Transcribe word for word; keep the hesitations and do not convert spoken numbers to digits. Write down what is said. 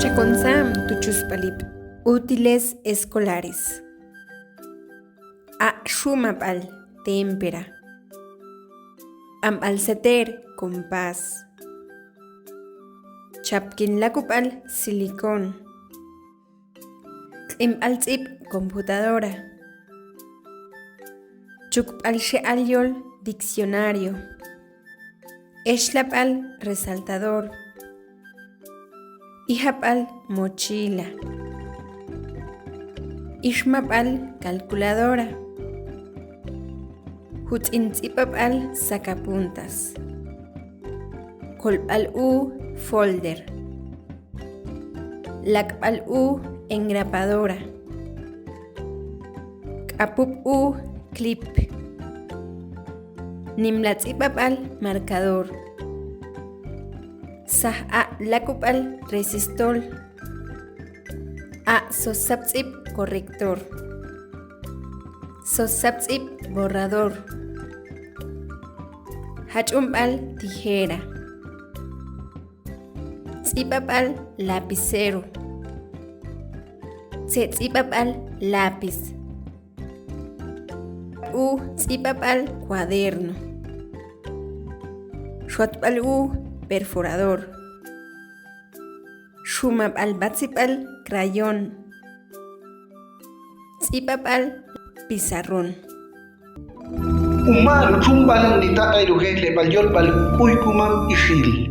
Chakontsam tu chusb'alib'. Útiles escolares. A' xumab'al, témpera. B'anb'al seter, compás. Chapkin lakub'al, silicón. Q'imb'al tz'ib', computadora. Chukb'al xe'al yol, diccionario. Exlab'al, resaltador. Ijab'al, mochila. Ixmab'al, calculadora. Jutz'in tz'ib'ab'al, sacapuntas. Kolb'al u, folder. Lak'b'al u, engrapadora. K'apub' u, clip. Nimla tz'ib'ab'al, marcador. Saj a' lakub'al, resistol. A' sosab' tz'ib', corrector. Sosab' tz'ib', borrador. Jach'umb'al, tijera. Tz'ib'ab'al, lapicero. Tze' tz'ib'ab'al, lápiz. U tz'ib'ab'al, cuaderno. Xotb'al u, perforador. Xumab'al batzib'al, crayón. Tz'ib'ab'al, pizarrón. Uma' ruchunb'al nitaq'ay rujejleb'al yolb'al k'uykumam ixil.